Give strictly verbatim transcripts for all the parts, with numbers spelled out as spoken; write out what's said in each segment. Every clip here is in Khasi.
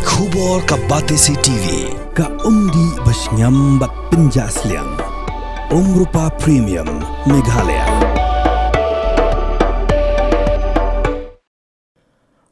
Khubor ka Batesi T V, ka umdih ba shngiam bad pynjah sliang. Umrupa Premium, Meghalaya.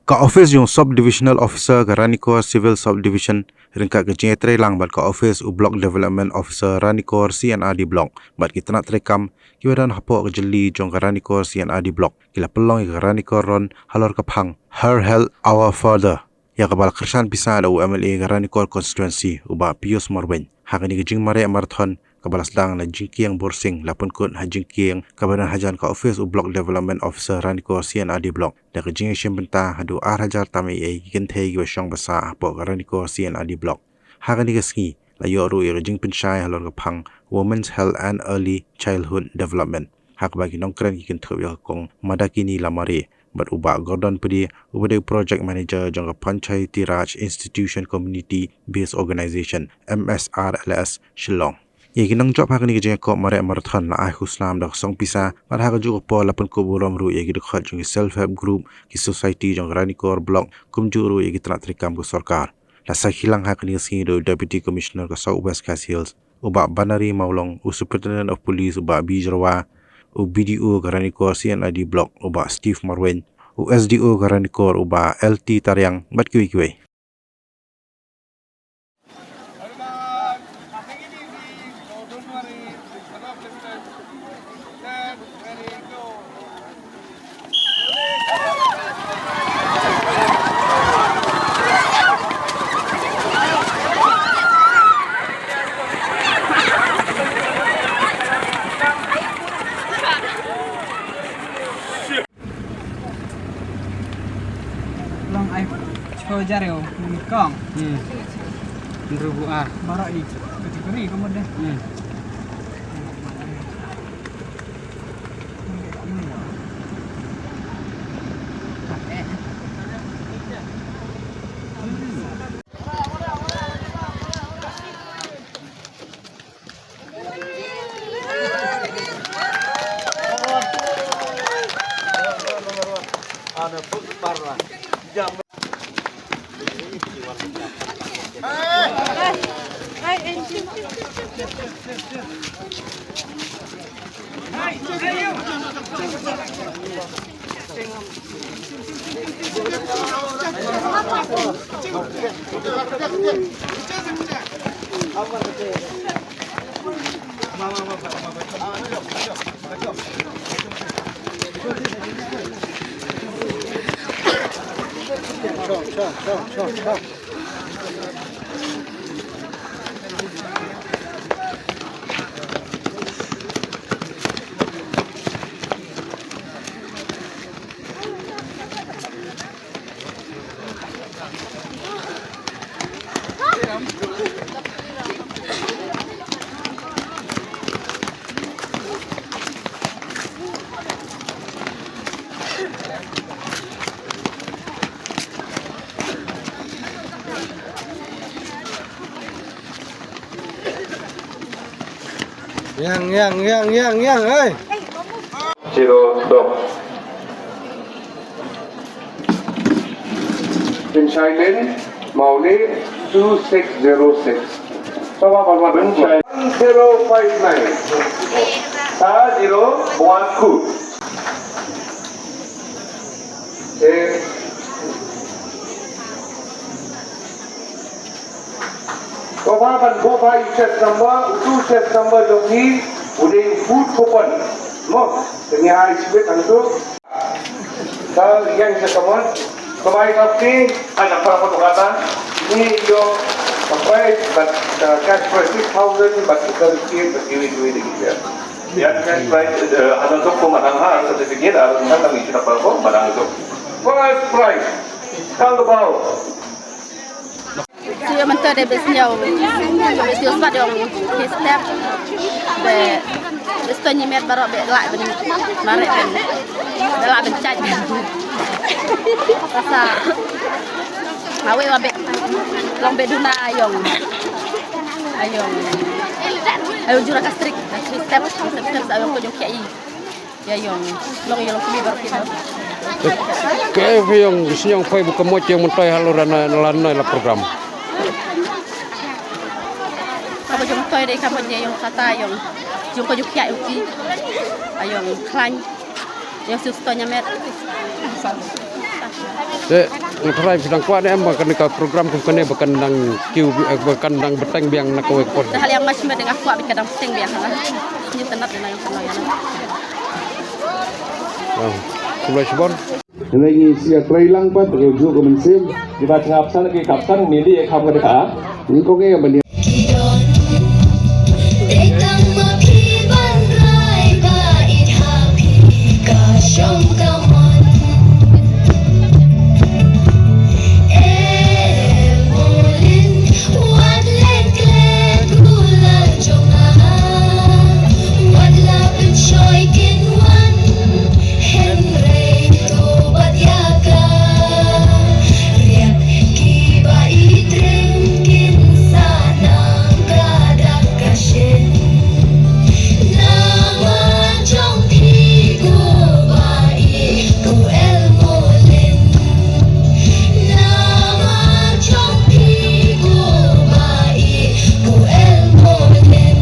Ka office jong Sub Divisional Officer ka Ranikor Civil Subdivision ryngkat ka jingïatreilang bad ka office u Block Development Officer Ranikor C and R D Block bad ki tnat treikam kiba don hapoh ka jylli jong ka Ranikor C and R D Block ki la pynlong ïa ka Ranikor Run halor ka phang Her Health Our Father, ïa kaba la kyrshan pisa da u M L A ka Ranikor Constituency u Bah Pius Marwein. Ha kane ka jingmareh marathon kaba la sdang na Jingkieng Borsing la pynkut ha Jingkieng kaba don hajan ka office u Block Development Officer Ranikor C and R D Block da ka jingïashim bynta haduh ar hajar tam ei ei ki kynthei kiba shong basa hapoh ka Ranikor C and R D Block. Ha kane ka sngi la ïoh ruh ïa ka jingpynshai halor ka phang Women's Health and Early Childhood Development, ha kaba ki nongkren ki kynthup ïa ka Kong Madakini Lamare bad u Bah Gordon Pde uba dei u Project Manager jong ka Panchayati Raj Institution Community Based Organization, M S R L S, Shillong. Ïa ki nongjop ha kane ka jingïakop mareh marathon la ai khusnam da ka song pisa bad ha kajuh ka por la pynkup burom ruh ïa ki dkhot jong ki Self Help Group, ki Society jong ka Ranikor Block kumjuh ruh ïa ki tnat treikam ka sorkar. La sakhi lang ha kane ka sngi da u Deputy Commissioner ka South West Khasi Hills u Bah Banari Mawlong, u Superintendent of Police u Bah B Jyrwa, u B D O ka Ranikor C and R D Block u Bah Steve Marwein, u S D O ka Ranikor u Bah L T Tariang bad kiwei kiwei. Long ai cho jareo kong. Hmm. Hynriew bu ar. Baroh i kategori ka mut deh. Hmm. Yang, yang, yang, yang, yang, hei. Zero, dok. Pynshai lin, Mawle two six zero six. Sawa Palwan Pynshai zero five nine. Sa zero one two. Eh. Ko ba ban ko ba i chest number, utu chest number jong i, u dei u food coupon. Mo, tengah ai sibit hangtu. Ka yang sa kamon, ka bai ka pi, ana para ko kata, ni yo ka prize, but, uh, cash prize six thousand, but ka receipt, but give it away the gift. Ya, cash prize, uh, ana to ko manang ha, certificate, ana to ko manang to. First prize, kang bao. Shu ïa mynta dei ba sniew, ba sniew spat ïong ki step. Ba, ba sniew nyimet baroh ba lah ban mareh ban, ba lah ban jait. Tasa. Awe wa be long be duna ayong. Ayong. Ayong jura kastrik. Step, step, step ayong ko jong kiai. Ïa ïong, long ïa long kmie baroh kit. Kaei phi ong, sñiawngphai ba ka moit ïong myntoi halor na la, na la program? Kaba jong myntoi dei ka moit ïong kata ïong, ïong ka ju khiah ïong ki, ïong khlaiñ, ïong siu sto ñiamet. Te nga tharai phi dang kwah ne em ba kane ka program kum kane ba kan dang kiew, eh, ba kan dang bteng biang na kawei ka por? Te hal ïa nga smet nga kwah ba ka dang bteng biang hala. Ni tanap de na ïong kano ïa na. Khublei shibun. Hynrei ngi sa ïatrei lang pat, ka juh ka mynsiem. Kiba chngap san ki kap san, mili e kham ka dei ka. Ngi ko ngi ban Hynrei to bad ïa ka riak kiba i tring kin sa nang ka dak ka shin. Namar jong phi ko ba i ko El Molin. Namar jong phi ko ba i ko El Molin.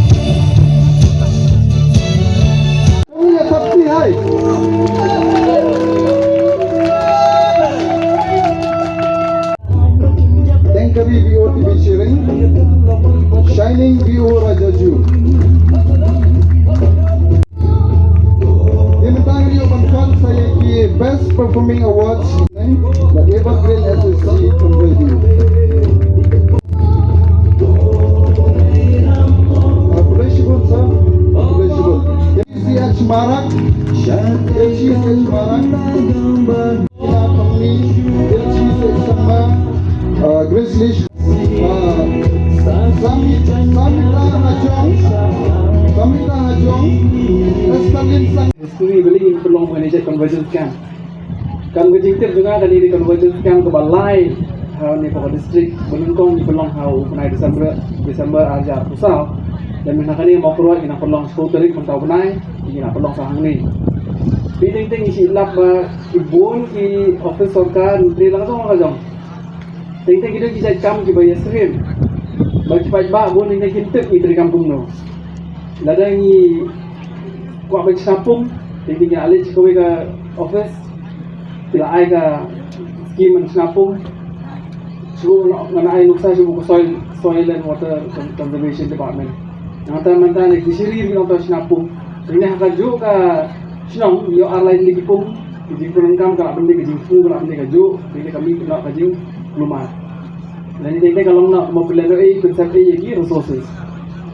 Tengkari V O T V Chiring, Shining V O Rajaju. Ki mynta ngi ïoh ban khot sa ïa ki Best Performing Awards, ba Evergreen S S C Convergence. Ah, khublei shibun, sir. Khublei shibun. L C H Marak. L C H Marak. Ina pangni, L C H Sangma. Ah, Grace Lish. Ah, Sami-, Samita Hajong. Samita Hajong. Estalin Sang- History, beli in pelong manager conversion camp. Kam ka jingtip jong nga kane ka convergence camp kaba lai ha une u district ba nyngkong ngi pynlong ha u bnai December, December ar hajar arphew saw. Te mynta kane Mawkyrwat ngi nang pynlong shiphew tarik mynta u bnai, ngi nang pynlong sa hangne. Phi teng teng ngi shu lap ba ki bun ki office sorkar ngi trei la ka jong la ka jong. Teng teng ki don ki jait kam kiba ïasyriem. Ba ki paidbah bun teng teng kim tip ngi trei kam kumno. Lada ngi kwah ban shna pung, teng teng ngi la leit sha kawei ka office, ki la ai ka skim ban shna pung. Shu ngan ai nuksa sha ka Soil, Soil and Water Con-, Conservation Department. Nangta mynta ne ki syriem ki nongta shna pung. Te ne ha kajuh ka shnong ïoh ar lai tylli ki pung. Ki jingpyndonkam ka la pynlong ka jingpung, ka la pynlong kajuh, ka la pynlong ka jingkulmar. Lane teng teng ka long na kumba pynlong ei, pynsep ei ïa ki resources.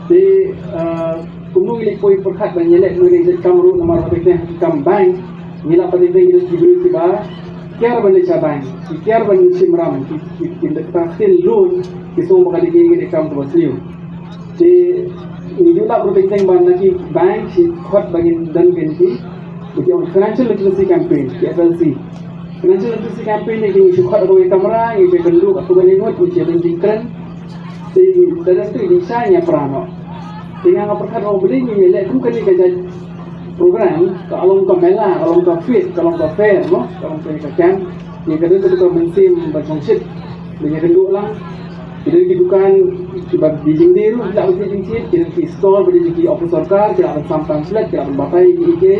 Te, eh, kumno ngi leh poi pyrkhat ban ïaleh kumno ngi leh kam ruh namar ba teng teng ki kam bank, ngi lah ba teng teng ki don ki briew kiba kiar ban leit sha bank, ki kiar ban shim ram, ki, ki, ki leh ka ktien loan, ki sngew ba ka dei ka kam kaba sniew. Te ngi ju lap ruh teng teng ba na ki bank shi khot ba ngin don kein ki, ba ki ong financial literacy campaign, ki F L C. Financial literacy campaign ne ki ngi shu khot ha kawei ka kamra, ngi shu kynduh ha kawei ka ngut, ngi shu don jingkren. Te ngi da dang tu ngi shai ngi ïa pra noh. Te nga nga pyrkhat ruh balei ngim ïaleh kum kane ka jait program, ka long ka mela, ka long ka fete, ka long ka fair, no? Ka long ka, ka camp. Ngi ka don ka mynsiem ba shongshit. Ba ngi kynduh lang. Ki don ki dukan kiba die jingdie ruh ki lah ban thied jingthied, ki don ki stall ba die ki office sorkar, ki lah ban sam pamphlet, ki lah ban batai ïa ki.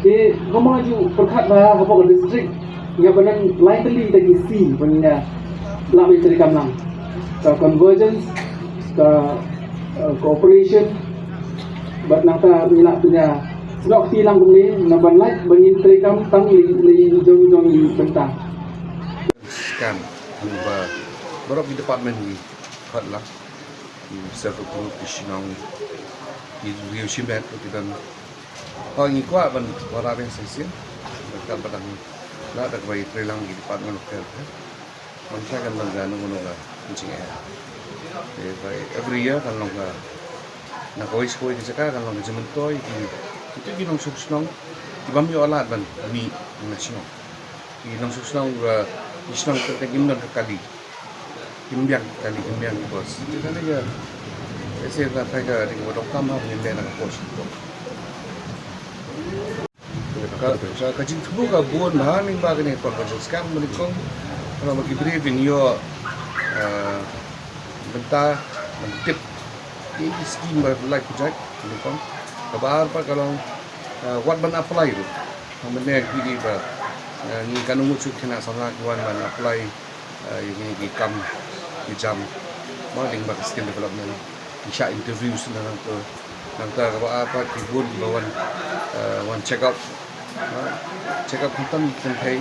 Te kumba nga ju pyrkhat ba hapoh ka district ngi hap ban don lai tylli da ki C ba ngi lah ban treikam lang. Ka convergence, ka, eh, cooperation, bad nangta ngi lah ban ïa snoh kti lang kumne, naba lait ba ngin treikam tang lei lei jong jong i bynta. Kan, ba baroh ki department ngi khot lang. Ki self group, ki shnong, ki riew shimet, ki don. Ho ngi kwah ban wanrah biang sa shisien. Ka ba dang lah da kaba ïatrei lang ki department of health. Mynta kan long ka nongno ka jingeh. Te ba every year kan long ka na kawei sha kawei ka jaka kan long ka jingmyntoi ki, ki nongshong shnong ki bym ïoh lad ban mih na shnong. Ki nongshong shnong, uh, ki shnong ki kim don ka kali. Kim biang ka kali, kim biang ki bos. Te kane ka, ese ka, ka, ka, ka, ka dohkam ha, kim biang na ka pos. Ka Ka jingthmu ka bun bha lyngba kane ka conference kam mynnyngkong. Ka long ba ki briew kin ïoh, eh, bynta ban tip ïa ki skim ba la pynjah mynnyngkong. Kaba ar pat ka long, eh, wat ban apply ruh. Mynne ki dei ba, eh, ngi katno ngut shuh ki khynnah samla ki wan ban apply, eh, ïa kine ki kam ki jam, mo, lyngba ka skill development. Ki shah interview shuh na nangta. Nangta kaba ar pat ki bun kiba wan, eh, wan check up, mo. Check up khamtam ki kynthei,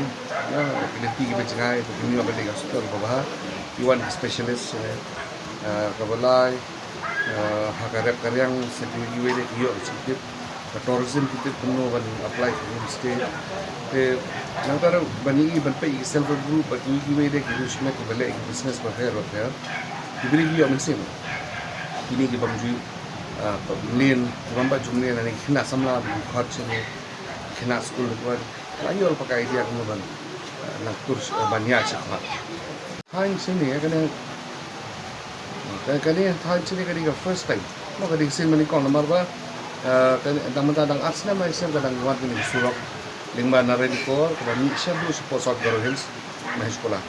mo, ki lynti kiba jngai, ba kin ïoh ban leit ka hospital kaba bha. Ki wan ki specialist, eh, kaba lai, eh, ha ka rep ka riang, sa kiwei kiwei de ki ïoh ka jingtip. Ka tourism ki tip kumno ban apply for homestay. Te nangta ruh ban ïohi ban peit ïa ki self help group bad kiwei kiwei de ki ruh shuh kiba leh ïa ki business bapher bapher. Ki briew ki ïoh mynsiem. Kine ki bym ju, ah, mlien, ki bym pat ju mlien lane ki khynnah samla ba ki khot sha ki khynnah skul ki wan. Ka la ïoh lypa ka idea kumno ban, eh, nang tur, eh, ban ïaid shakhmat. Thaiñ shane, eh, kane, ka-, kane thaiñ shane ka dei ka first time. Mo, ka dei ka sien mynnyngkong namar ba, eh, kane dang mynta dang ar snem lai snem ka dang wan kane ka surok. Lyngba na Ranikor kaba mih shaduh shapoh South Garo Hills, Mahaspatnam.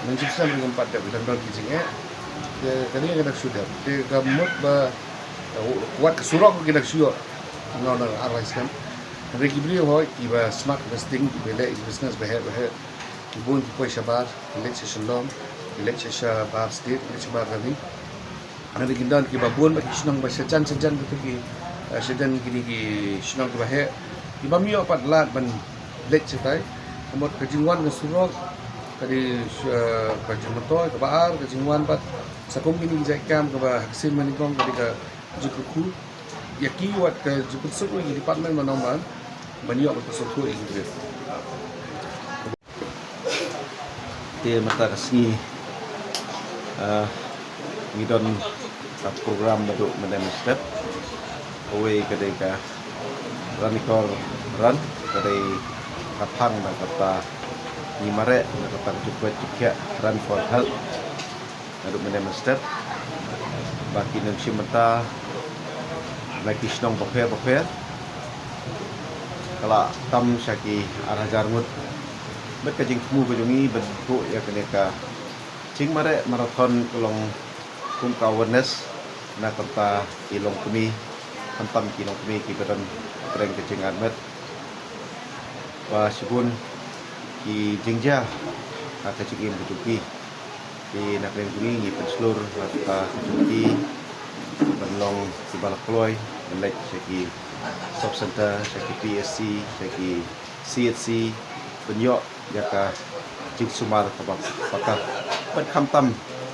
Mynjur snem ruh ngam pat dep, dang don ki jingeh. Te kane ka dang shu dep. Te ka mut ba, eh, wat ka surok ki dang shu ïoh. Nga dang ar lai snem. Hynrei ki briew hooid kiba smart, kiba sting, kiba leh ki business baheh baheh. Ki bun ki poi shabar, ki leit sha Shillong, ki leit sha shabar state, ki leit shabar ravi. Hynrei ki don kiba bun bad ki shnong ba shajan shajan, kito ki, eh, shajan kine ki shnong kiba heh, ki bym ïoh pat lad ban leit shatai. Ka mut ka jingwan ka surok ka dei, eh, ka jingmyntoi, kaba ar ka jingwan pat sa kum kine ki jait kam kaba ha ka sien mynnyngkong ka dei ka jingkyrkhu ïa ki, wat ka jingpynsuk ïa ki department ba nang ban, ban ïoh ban pynsuk ïa ki briew. Te mynta ka sngi, ah, ngi don ka program naduh mynne mynstep. Kawei ka dei ka Ranikor Run, ka dei ka phang na kata ngi mareh na kata ka jingkoit jingkhiah, Run for Health. Naduh mynne mynstep ba ki nongshim bynta na ki shnong bapher bapher, ka la tam sha ki ar hajar ngut. Bad ka jingthmu ka jong ngi ban buh ïa kane ka jingmareh marathon ka long kum ka awareness na ka bynta ki longkmie, khamtam ki longkmie kiba don hapdeng ka jingïaid met, ba shibun ki jingjia ha ka jingim ka jong ki. Te na ka liang jong ngi ngi pynshlur na ka bynta ka jong ki ban long kiba la kloi ban leit sha ki sub center, sha ki P S C, sha ki C H C, ban ïoh ïa ka jingsumar kaba paka. Bad khamtam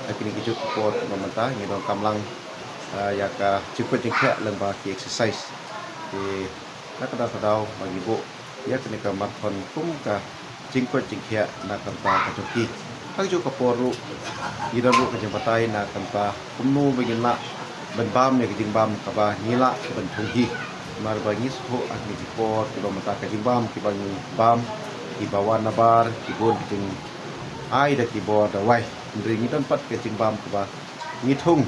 ha kine ki juk ki por kiba mynta ngi donkam lang, ah, ïa ka jingkoit jingkhiah lyngba ki exercise. Te na kata ka daw ba ngi buh ïa kane ka marathon kum ka jingkoit jingkhiah na ka bynta ka jong ki. Ha kajuh ka por ruh ngi don ruh ka jingbatai na ka bynta kumno ba ngin lah ban bam ïa ka jingbam kaba ngi lah ban thung hi. Namar ba ngi sngewthuh ha kine ki por kiba mynta ka jingbam kiba ngi bam, kiba wan nabar, ki bun ki jingai da ki bor dawai. Hynrei ngi don pat ka jingbam kaba ngi thung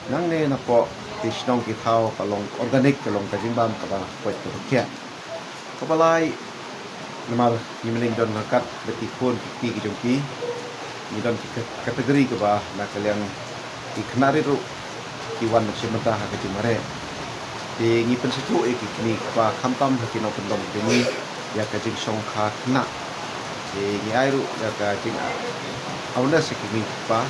nangne napoh ki shnong ki thaw, ka long organic, ka long ka jingbam kaba koit kaba khiah. Kaba lai, namar ngi mynne ngi don ryngkat bad ki khun ki kti ki jong ki, ngi don ki ka-, category kaba na ka liang ki khynnah rit ruh ki wan shim bynta ha ka jingmareh. Te ngi pynsngewthuh ïa ki kmie ki kpa khamtam ha ki nongkyndong ki jong ngi ïa ka jingshongkha khynnah. Te ngi ai ruh ïa ka jing awareness ïa ki kmie ki kpa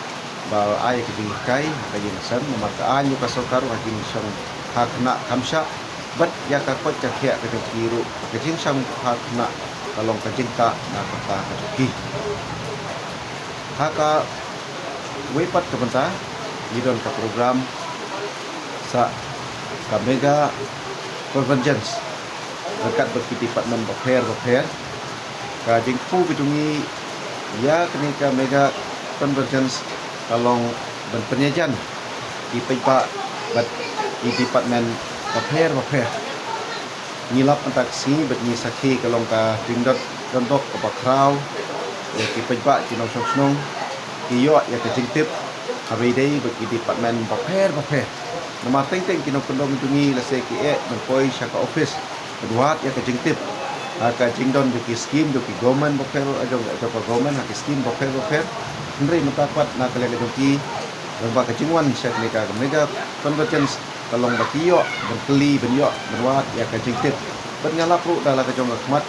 ba ai ïa ka jinghikai ha ka ïing ka sem, namar ka aiñ jong ka sorkar ruh ha ka jingshongkha khynnah kam shah, bad ïa ka koit ka khiah ka jong ki ruh ka jingshongkha khynnah ka long ka jingtah na ka bynta ka jong ki. Ha kawei pat ka bynta ngi don ka program sa ka mega convergence ryngkat bad ki department bapher bapher. Ka jingthmu ka jong ngi ïa kane ka mega convergence ka long ban pynïajan ki paidbah bad ki department bapher bapher. Ngi lap mynta ka sngi bad ngi sakhi ka long ka jingdon, dondok kaba khraw ïa ki paidbah ki nongshong shnong ki ïoh ïa ka jingtip ha ba ïadei bad ki department bapher bapher. Namar teng teng ki nongkyndong jong ngi lehse ki eh ban poi sha ka office ban wad ïa ka jingtip. Ha ka jingdon jong ki skim jong ki government bapher, jong, jong ka government ha ki skim bapher bapher. Hynrei mynta pat na ka liang ka jong ki, lyngba ka jingwan sha kane ka mega convergence, ka long ba ki ïoh ban kylli, ban ïoh ban wad ïa ka jingtip. Bad nga lap ruh da la ka jong ka khmat,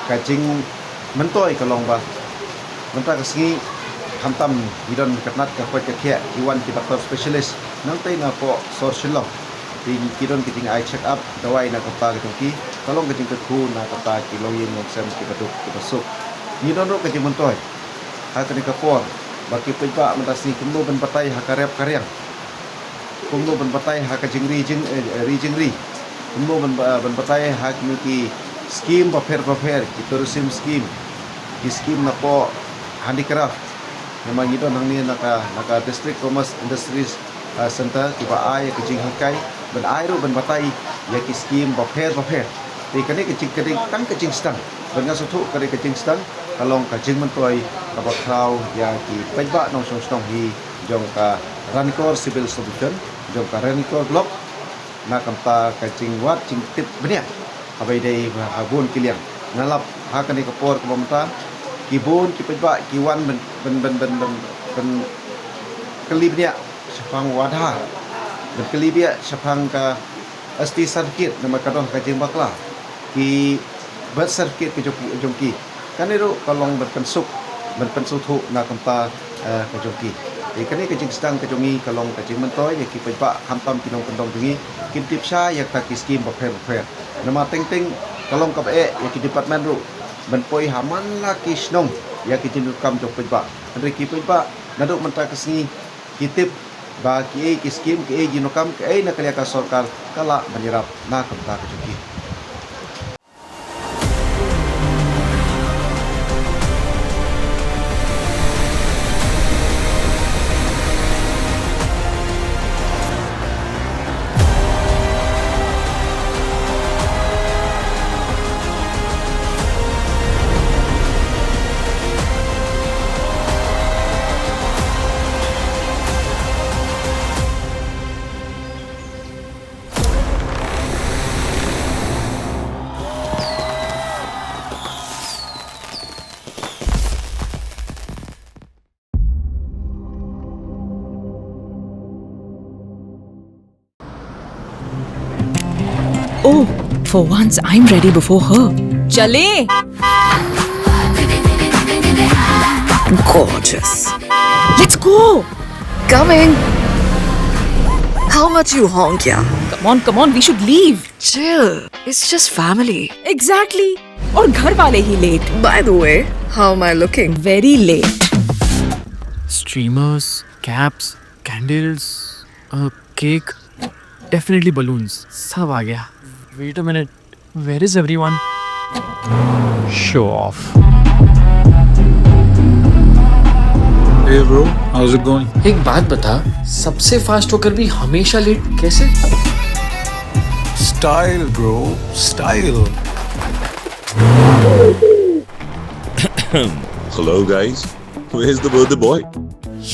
ka jingmyntoi ka long ba mynta ka sngi, khamtam ngi don ka tnat ka koit ka khiah, ki wan ki doktor specialist nangtei na poh sor Shillong. Te ki don ka jingai check up dawai na ka bynta ka jong ki, ka long ka jingkyrkhu na ka bynta ki longïing longsem kiba duk kiba suk. Ngi don ruh ka jingmyntoi ha kane ka por ba ki paidbah mynta sngi kumno ban batai ha ka rep ka riang, kumno ban batai ha ka jingri jing, eh, ri jingri, kumno ban ba-, ban batai ha kine ki skim bapher bapher, ki tourism skim, ki skim na poh handicraft. Namar ngi don hangne na ka, na ka District Commerce Industries, ah, Centre, kiba ai ïa ka jinghikai, ban ai ruh ban batai ïa ki skim bapher bapher. Te kane ka jingkyrkhu tang ka jingsdang, ban nga sngewthuh kane ka jingsdang ka long ka jingmyntoi kaba khraw ïa ki paidbah nongshong shnong hi jong ka Ranikor Civil Sub Division, jong ka Ranikor Block, na ka bynta ka jingwad jingtip bniah haba ïadei ha bun ki liang. Nga lap ha kane ka por kaba mynta, ki bun ki paidbah ki wan ban, ban, ban kylli bniah shaphang u Aadhaar, ban kylli bniah shaphang ka S T certificate, namar ka don ka jingbakla, ki birth certificate ka jong ki, jong ki. Kane ruh ka long ban pynsuk, ban pynsngewthuh na ka bynta, eh, ka jong ki. Te kane ka jingsdang ka jong ngi ka long ka jingmyntoi ïa ki paidbah, khamtam ki nongkyndong jong ngi, kin tip shai ïa kita ki skim bapher bapher. Namar teng teng ka long kaba eh ïa ki department ruh ban poi ha man la ki shnong ïa ki jingdonkam jong paidbah. Hynrei ki paidbah naduh mynta ka sngi ki tip ba kiei ki skim, kiei ki jingdonkam, kiei na ka liang ka sorkar ka lah ban ïarap na ka bynta ka jong ki. Oh, for once I'm ready before her. चले। Gorgeous. Let's go. Coming. How much you honk, yeah? Come on, come on, we should leave. Chill. It's just family. Exactly. और घर वाले ही late. By the way, how am I looking? Very late. Streamers, caps, candles, a cake. Definitely balloons. सब आ गया. Wait a minute. Where is everyone? Show off. Hey bro, how's it going? एक बात बता, सबसे फास्ट होकर भी हमेशा लेट कैसे? Style bro, style. Hello guys, where's the birthday boy?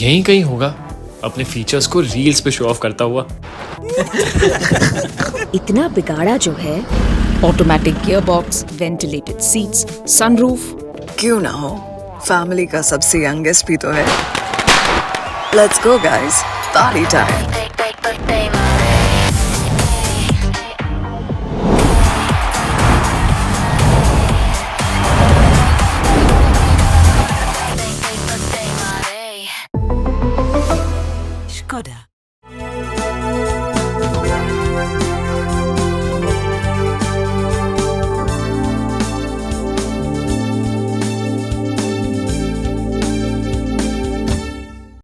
यहीं कहीं होगा, अपने फीचर्स को रील्स पे शो ऑफ करता हुआ. इतना बिगाड़ा जो है. Automatic gearbox, ventilated seats, sunroof. क्यों ना हो, फैमिली का सबसे यंगेस्ट भी तो है. Let's go guys, party time. Skoda.